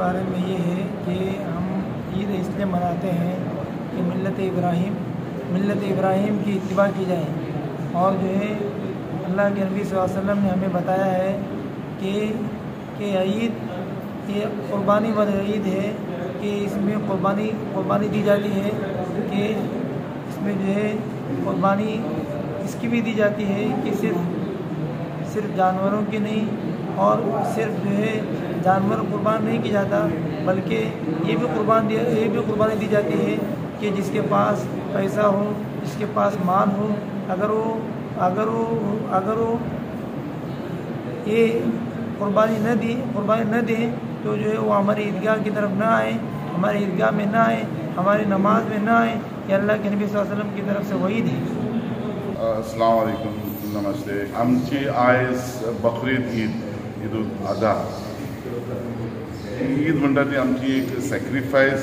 बारे में ये है कि हम ईद इसलिए मनाते हैं कि मिल्लत इब्राहिम की इत्तिबा की जाए। और जो है अल्लाह के नबी सल्लल्लाहु अलैहि वसल्लम ने हमें बताया है कि ईद ये क़ुरबानी वाली ईद है कि इसमें क़ुरबानी दी जाती है, कि इसमें जो है क़ुरबानी इसकी भी दी जाती है कि सिर्फ जानवरों की नहीं, और सिर्फ जो है जानवर कुर्बान नहीं किया जाता, बल्कि ये भी कुर्बानी दी जाती है कि जिसके पास पैसा हो, जिसके पास माल हो, अगर वो ये कुर्बानी न दे तो जो है वो हमारी ईदगाह की तरफ ना आए, हमारे ईदगाह में ना आए, हमारी नमाज में ना आए। ये अल्लाह के नबी सल्लल्लाहु अलैहि वसल्लम की तरफ से वईद है। अस्सलाम वालेकुम, नमस्ते। आमची आयज बकरीद ईद, ईद उल अधा। ईद म्हणटा ती आमची एक सॅक्रिफायस,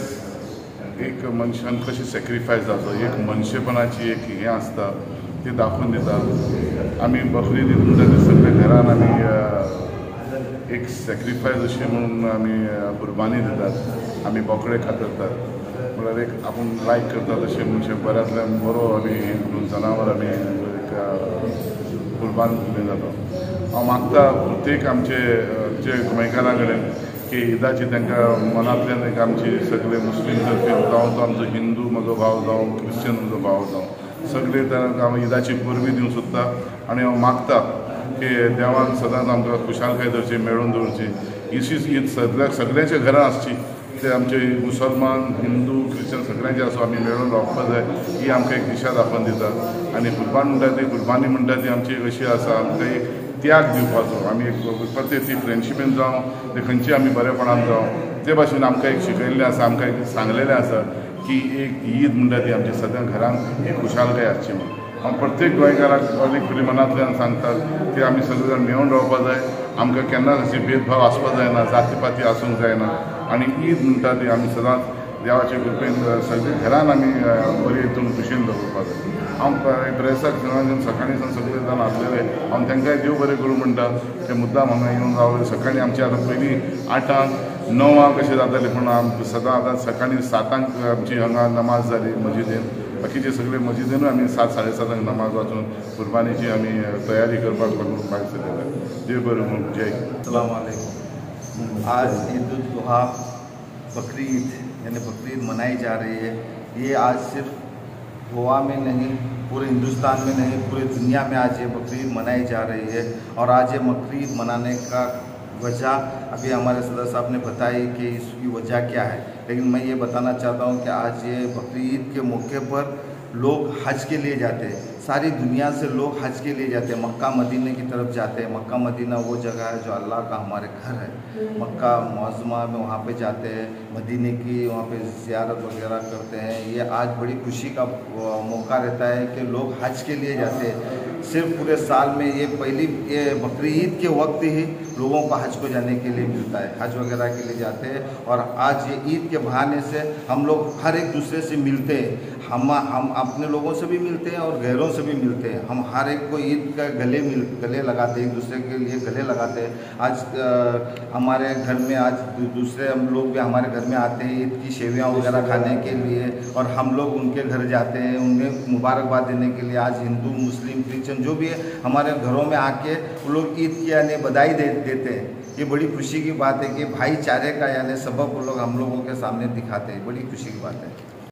एक मनशान कशी सॅक्रिफायस जावचो, एक मनशेपणाची एक हें आसता ती दाखोवन दिता। आमी बकरीद ईद म्हणटा ती सगळ्या घरान आमी एक सॅक्रिफायस अशें म्हणून आमी कुर्बानी दितात, आमी बोकडे कातरतात, म्हळ्यार एक आपूण लायक करतात अशें मनशें बऱ्यांतल्यान बरो आमी म्हणून जनावर आमी एक कुर्बान जाता। हांव मागता प्रत्येक आमचे जे गोंयकारां कडेन की ईदाची तांकां मनांतल्यान एक आमची सगळे मुस्लीम तर्फे जावं तो आमचो हिंदू म्हजो भाव जावं, क्रिश्चन म्हजो भाव जावं, सगळे तांकां हांव ईदाची परबी दिवंक सोदता। आनी हांव मागता की देवान सदांच आमकां खुशालकाय दवरची, मेळोवन दवरची। हीच ईद सगळ्यांच्या घरान आसची, ते आमचे मुसलमान, हिंदू, क्रिश्चन सगळ्यांचे आसूं, आमी मेळोवन रावपाक जाय, ही आमकां एक दिशा दाखोवन दिता। आनी कुर्बान म्हणटा ती, कुर्बानी म्हणटा ती आमची एक अशी आसा, आमकां एक त्याग दिवपाचो, आमी एक प्रत्येक ती फ्रेंडशिपीन जावं, ते खंयची आमी बरेपणान जावं, ते भाशेन आमकां एक शिकयल्लें आसा, आमकां एक सांगलेलें आसा की एक ईद म्हणटा ती आमच्या सद्या घरान एक खुशालकाय आसची म्हणून। हांव प्रत्येक गोंयकाराक अनेक फुडें मनांतल्यान सांगतात की आमी सगळे जाण मेळोवन रावपाक जाय, आमकां केन्नाच अशी भेदभाव आसपाक जायना, जाती पाती आसूंक जायना। आनी ईद म्हणटा ती आमी सदांच देवाचे कृपेन सगळे घरान आमी बरी हितून खुशीन दवरपाक जाय। हांव प्रेसाक सगळ्यां सकाळीं सावन सगळे जाण आसलेले, हांव तांकांय देव बरें करूं म्हणटा, ते मुद्दाम हांगा येवन रावले। सकाळीं आमची आतां पयलीं 8आंक 9आंक अशें जातालें, पूण सदां आतां सकाळीं 7आंक आमची हांगा नमाज जाली मजिदेन, बाकीचे सगळे मजिदेनूय आमी 7, 7:30 नमाज वाचून कुर्बानीची आमी तयारी करपाक लागून भायर सरलेले। देव बरें करूं, जय। अस्सलाम वालेकुम। आज ईद उल जुहा बकरीद यानी बकरीद मनाई जा रही है। ये आज सिर्फ गोवा में नहीं, पूरे हिंदुस्तान में नहीं, पूरे दुनिया में आज ये बकरीद मनाई जा रही है। और आज ये बकरीद मनाने का वजह अभी हमारे सदर साहब ने बताई कि इसकी वजह क्या है, लेकिन मैं ये बताना चाहता हूँ कि आज ये बकरीद के मौके पर लोग हज के लिए जाते हैं, सारी दुनिया से लोग हज के लिए जाते हैं, मक्का मदीने की तरफ जाते हैं। मक्का मदीना वो जगह है जो अल्लाह का हमारे घर है। मक्का मुअज़्ज़मा में वहाँ पे जाते हैं, मदीने की वहाँ पे ज़ियारत वगैरह करते हैं। ये आज बड़ी खुशी का मौका रहता है कि लोग हज के लिए जाते हैं। सिर्फ पूरे साल में ये पहली ये बकरीद के वक्त ही लोगों को हज को जाने के लिए मिलता है, हज वगैरह के लिए जाते हैं। और आज ये ईद के बहाने से हम लोग हर एक दूसरे से मिलते हैं, हम अपने लोगों से भी मिलते हैं और गैरों से भी मिलते हैं। हम हर एक को ईद का गले लगाते हैं, एक दूसरे के लिए गले लगाते हैं। आज हमारे घर में आज दूसरे हम लोग भी हमारे घर में आते हैं ईद की सेवियाँ वगैरह खाने के लिए, और हम लोग उनके घर जाते हैं उन्हें मुबारकबाद देने के लिए। आज हिंदू, मुस्लिम, क्रिश्चियन जो भी है हमारे घरों में आके वो लोग ईद की यानी बधाई देते हैं। ये बड़ी खुशी की बात है कि भाईचारे का यानी सबक वो लोग हम लोगों के सामने दिखाते हैं, बड़ी खुशी की बात है।